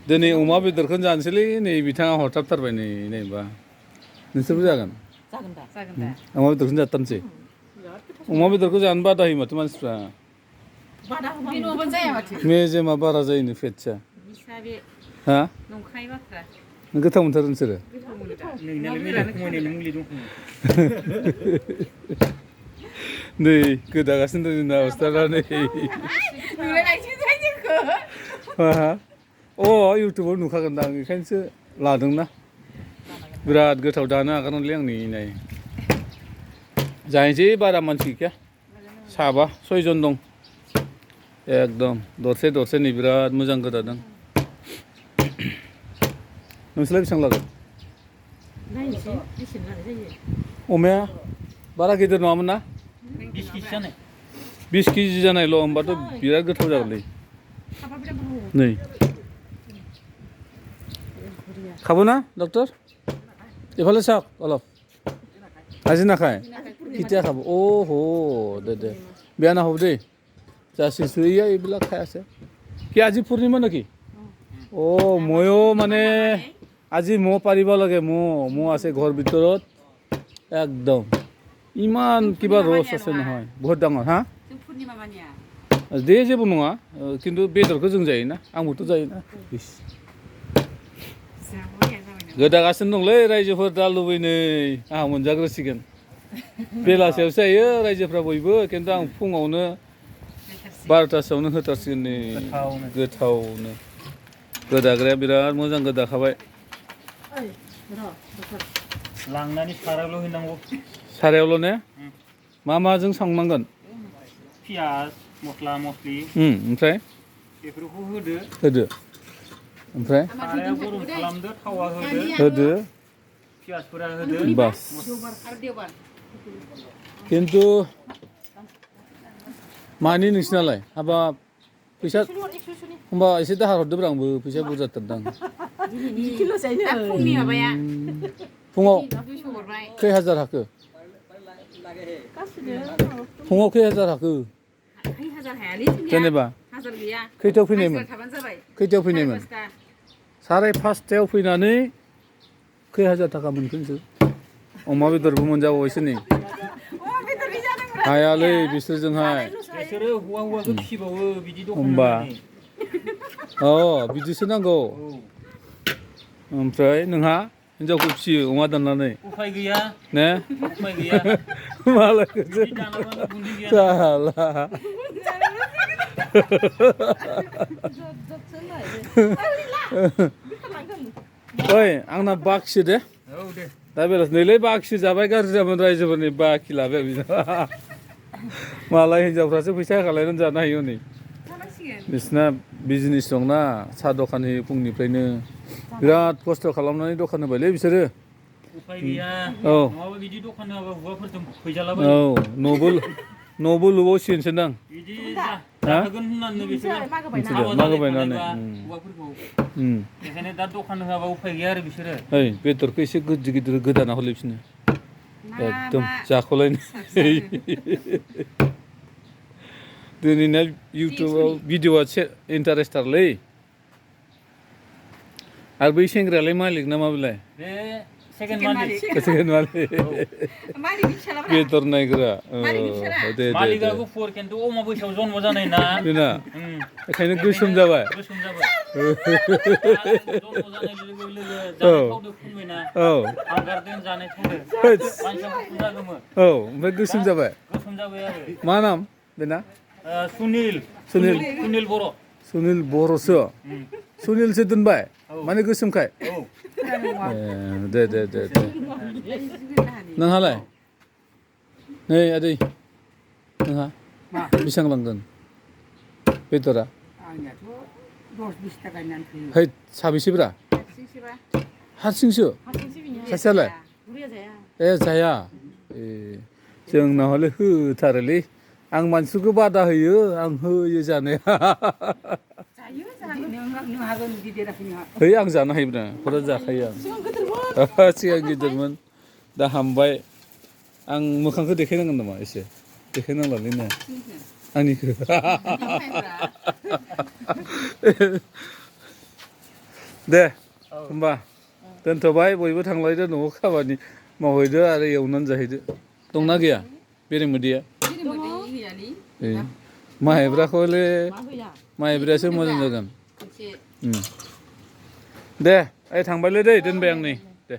दिनै अमा बेदरखौनो जानोसैलै नै बिथाङा हरथाबथारबाय नै बा नोंसोरबो जागोन अमा बेदरखौनो जाथारनोसै अमा बेदरखौ जानो बादा होयो माथो मानसिफ्रा मेजेमा बारा जायोनो फेटसा हा गोथाव मोनथारो नोंसोरो नै गोदागासिनो दं जोंना अस्थादआ नै अ इउटुबाव नुखागोन दां ओंखायनोसो लादोंना बिराद गोथाव दानो हागोनलै आंनि नै जाहैनोसै बारा मानसि गैखाया साबा सयजन दं एकदम दरसे नै बिराद मोजां गोदादों नोंसोरलाय बेसेबां लागोन अमाया बारा गिदिर नङामोन ना 20 केजि जानायल' होमबाथ' बिराद गोथाव जागोनलै नै খাব না ডক্টর এফালে চাওক অলপ আজি নাখায় কেতিয়া খাব অ' হ দে বেয়া নাখাব দেই যাচিছোঁ এয়া এইবিলাক খাই আছে কি আজি পূৰ্ণিমা নেকি অ' ময়ো মানে আজি মহ পাৰিব লাগে মহ আছে ঘৰ ভিতৰত একদম ইমান কিবা ৰস আছে নহয় বহুত ডাঙৰ হা দে जेबो नङा खिन्थु बेदरखौ जों जायोना आंबोथ' जायोना गोदागासिनो दंलै रायजोफोर दा लुबैनै आंहा मोनजाग्रोसिगोन बेलासियावसो जायो रायजोफ्रा बयबो खिन्थु आं फुङावनो 12थासोआवनो होथारसिगोन नै गोथावनो गोदाग्राया बिराद मोजां गोदाखाबाय लांनानै सारायावल' होनांगौ सारायावल' ने मा माजों संनांगोन पियाज मस्ला मस्लि ओमफ्राय बेफोरखौ होदो ओमफ्राय सारायाव गरम खालामदो थावा होदो पियाजफोरा होदो बास खिन्थु मानि नोंसिनालाय हाबा फैसा होमबा एसे दाहार हरदोब्रा आंबो फैसा बुरजाथारदां फुङाव खै हाजार हाखो फुङाव खै हाजार हाखो जेनेबा खैथायाव फैनायमोन 5:30 फैनानै खै हाजार थाखा मोनखो नोंसोर अमा बेदरबो मोनजाबावबायसो नै हायालै बिसोरजोंहाय होमबा अ बिदिसो नांगौ ओमफ्राय नोंहा हिनजावखौ फिसियो अमा दाननानै उफाय गैया ने उफाय गैया मालायखौसो साला ओइ आंना बाखिसो दे दा बेलासि नैलै बाखिसो जाबाय गाज्रि जाबाय रायजोफोरनि बाखि लाबाय मालाय हिनजावफ्रासो फैसा होखालायनानै जानो हायो नै बिसिना बिजनेस दंना साहा दखान होयो फुंनिफ्रायनो बिराद खस्थ' खालामनानै दखान होबायलै बिसोरो उफाय गैया औ नङाबा बिदि दखान होआबा हौवाफोरजों फैजालाबायो औ न'बो लुबावसिगोनसोदां बिदि जाहोगोन होननानै बिसोरो मागोबायनानै हौवाफोरखौ बेखायनो दा दखान होआबा उफाय गैया आरो बिसोरो ओइ बेदरखौ एसे गिदिर गोदाना हरलै बिसोरनो एकदम जाख'लायनो दिनैना इउटुबाव भिडिअआ एसे इन्टारेस्टथारलै आरो बै सेंग्रायालाय मालिक ना मा बेलाय सेकेन्ड मालिक बेदर नायग्रा दे मालिकआ गुफुर खिन्थु अमा बैसोआव जन्म जानाय ना बेना बेखायनो गोसोम जाबाय औ ओमफ्राय गोसोम जाबाय आरो मा नाम बेना सुनिल बर'सो सुनिलसो दोनबाय माने गोसोमखाय दे नोंहालाय नै आदै नोंहा बेसेबां लांगोन बेदरा है साबेसेब्रा हारसिंसो सासेयालाय ए जाया जोंना हले होथारोलै आं मानसिफोरखौ बादा होयो आं होयो जानाया है आं जानो हायोब्रा फुरा जाखायो आं सिगां गिदिरमोन दा हामबाय आं मोखांखौ देखायनांगोन नामा एसे देखायनांलालै ना आंनिखौ दे होमबा दोनथ'बाय बयबो थांलायदो न'आव खामानि मावहैदो आरो एवनानै जाहैदो दंना गैया बेरेमोदैया माइब्राखौले माइब्रायासो मोजां जागोन दे ओइ थांबायलै दै दोनबाय आं नै दे